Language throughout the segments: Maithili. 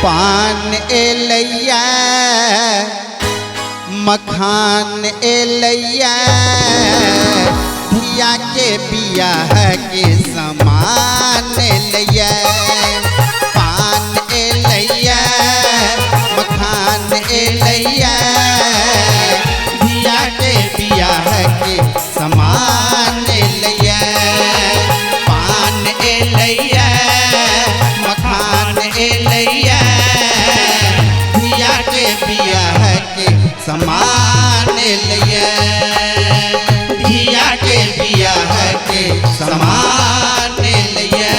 पान एलैया मखान एलैया धिया के बियाह के समान एलैया। पान एलैया मखान एलैया धिया के बियाह के समान एलैया। पान एलैया मखान एलैया धिया के बियाह के समान एलैया। धिया के बियाह के समान एलैया।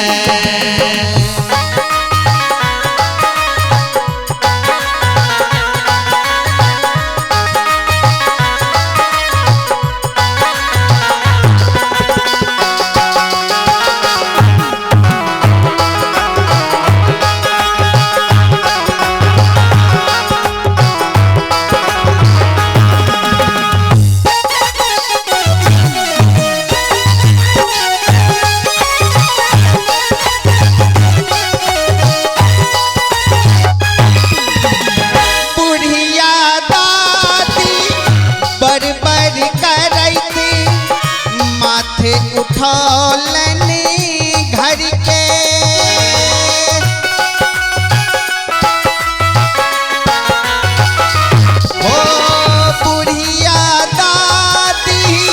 उठौलन घर के हो बुढ़िया दादी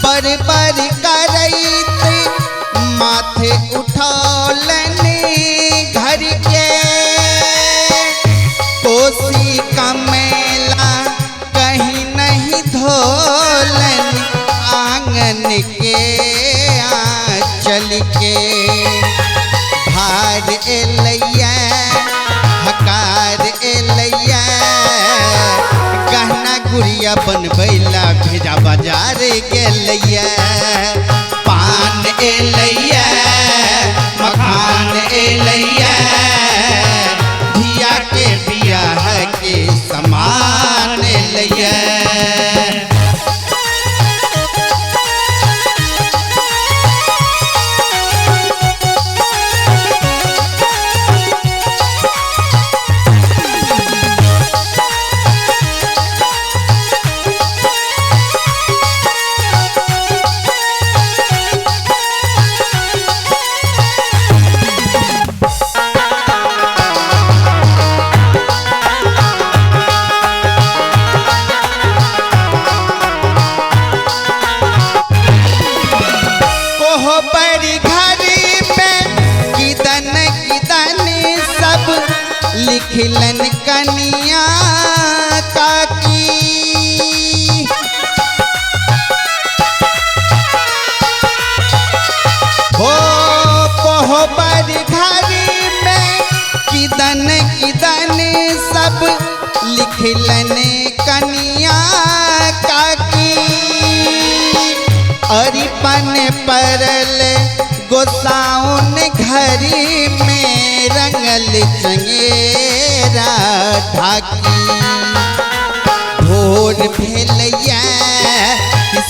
बरबर करैत माथे उठौलन घर के। कोसी कमेला कहीं नहीं धोलन आंगन के आंचल के। भार एलैया हकार एलैया गहना गुड़िया बनबैला भेजा बाजार गेलैया। पान एलैया मखान एलैया धिया के बियाह के समान एलैया। लिखलन कनिया काकी हो कोहबर घर में किदन किदन सब लिखलन कनिया काकी। अरिपन परल गोसाउन घरी में रंगल चंगेरा ढाकी। भोर भेलैया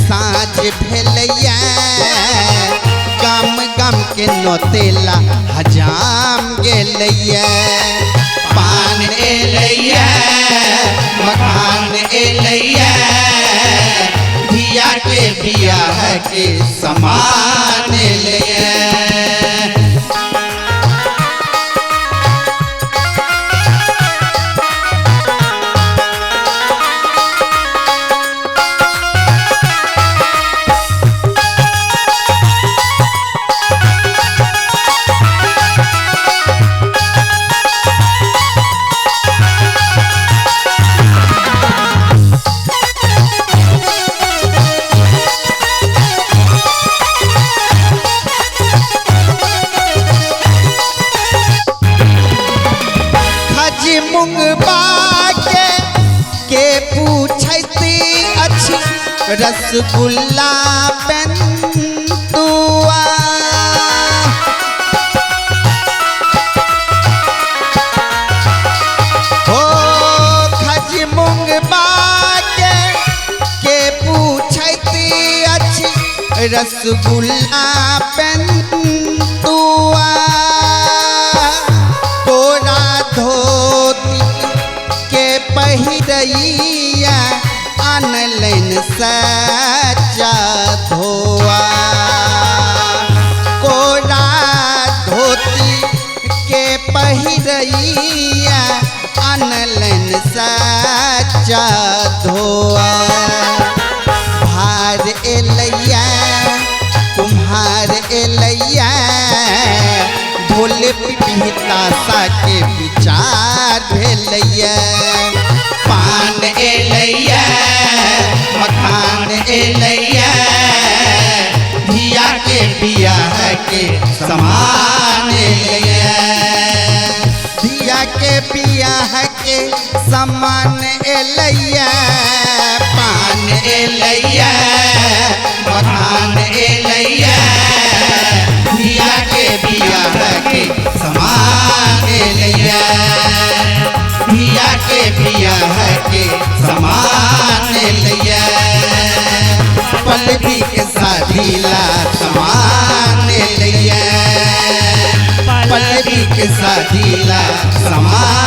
साँझ भेलैया गम गम के नोतेला हजाम गेलैया। पान एलैया मखान एलैया धिया के बियाह के समान एलैया। के पूछैत अछि रसगुल्ला पेंतुआ। हो खज मुंगबा के पूछैत अछि रसगुल्ला पेंतुआ। कोरा धो पहिरैया अनलैन सच्चा धोआ। कोरा धोती के पहिरैया अनलैन सच्चा धोआ। भार एलैया कुम्हार एलैया भोले पितासा के विचार भेलैया। पान एलैया मखान एलैया धिया के बियाह के समान एलैया। धिया के बियाह के समान एलैया पान एलैया मखान एलैया धिया के बियाह के समान एलैया। धिया के बियाह के समान एलैया पल्लवी के शादी ला समान एलैया। पल्लवी के शादी ला समान।